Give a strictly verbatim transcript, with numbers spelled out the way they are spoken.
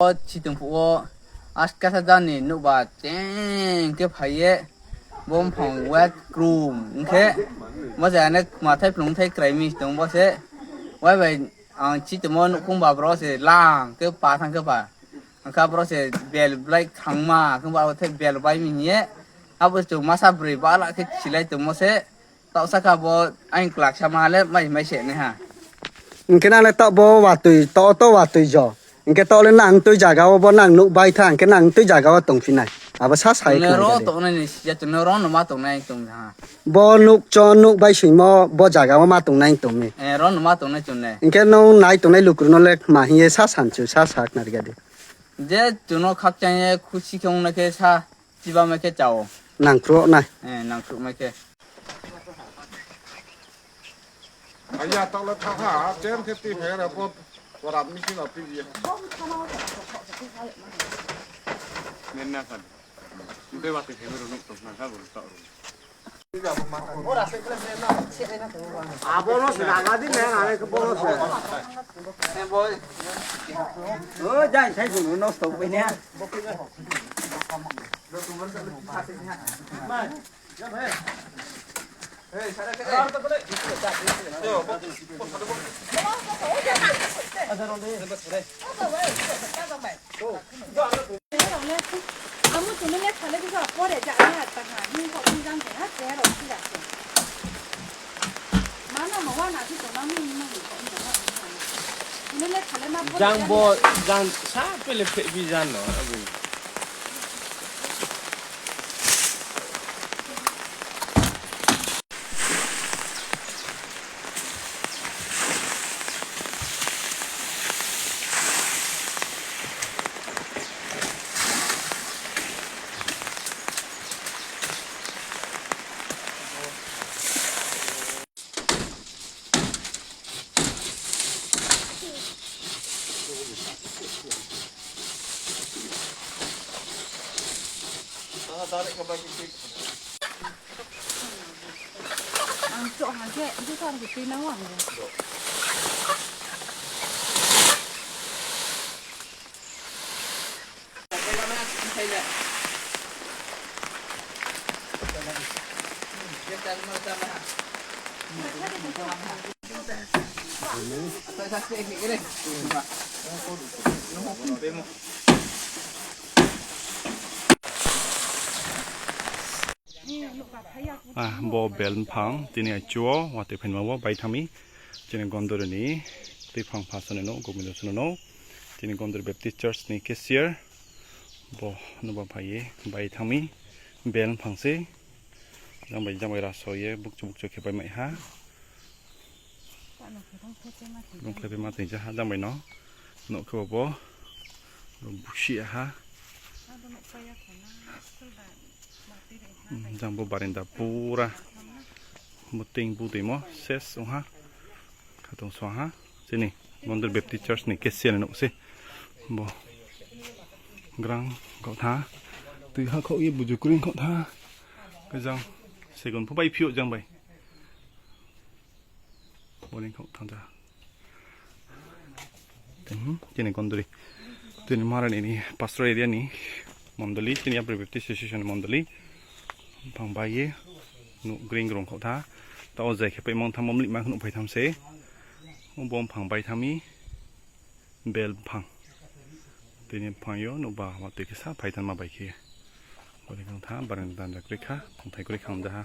O chitong phuh wo, askasa jani nouhba cheng khe phai ye, bo mphang wet krum ong khe, bo se ane mathai phlung thai krai mi tong bo se, wai bai ang chitongmo nouhkhong ba bro se lang khe pa thang khe ba, ang kha bro se bel blai khangma khe ba the bel bai mi hing ye, abo chung masa broi bala khe silai tongmo se, Taoh saka bo aing klak sama le mai mai se nai ha. Hing khe nang le taoh bo watoi, taoh to watoi jo. Hing khe taoh le nang tui zaga wo bo nang nouh bai tha, hing khe nang tui zaga wo tongphi nai. Abo sa sai Tongna khna ro gadi. Tongnai ni siya tongna ro no ma tongnai tong ha. Bo nouh cho nouh bai soimo bo zaga wo ma tongnai tong mi. Eh, ro no ma tongnai tong nai. Hing khe nung nai tongnai lukru no le ma hing ye sa sanchu sa sa khna gadi. Je chuno khakchang ye khusi khe ong na khe sa chiba mai khe chao. Nangkhruh nai. Eh, nangkhruh mai khe. Aya, taoh le tha ha, chen khe ti phai ra, bo, bo rap mi sing no pi ye. Nen na kan. Ute wa te phai ro nuk tok na ka bo ta ro. Abo no se na ga di ne, na le ko bo no se. Eh, boy. O, jai sai su no tok bai ne. Jang bo, jang sa pele phe bi jang no, abo. Ang chok hang khe, ang khe sa ang khe tui nang o ang khe. Ah, bo bel mphang, tini achu o, watoi phaima wo bai thang mi. Chini Gondori ni tuiphang pha sono no, Gobindo sono no. Chini Gondori Baptist Church ni cashier. Bo nuba phai ye bai thang mi. Bel mphang se. Jang bai, jang bai raso ye, bukchu bukchu khe bai mai ha. Bung khlai bai ma tong ja ha, jang bai no. Nouh khe bo, bo. Busi ha. Hmm, jang bo barinda pura. Bo ting bu dei mo, ses ong ha. Khatong so ha. Chini Gondori Baptist Church ni cashier ni nouh se. Bo. Grang khaoh tha. Tui ha khaoh ye buju kring khaoh tha. Khe jang segun pho bai phi ou jang bai. Bo ling khaoh tha da. Hmm, chini Gondori. Chini Maharani ni Pastor area ni mondoli, chini April Baptist Association ni mondoli. Mphang bai ye, nouh green grong khaoh tha. Taoh o jai khe paimang tham, mlik ma khe nouh phai tham se. O bo mphang bai tham mi, bel mphang. Tini mphang yo nouh ba watoi khe sa phai thanma bai khe. Bo ling khaoh tha, bareng danda kroi kha, tongthai kroi kha ong ja ha.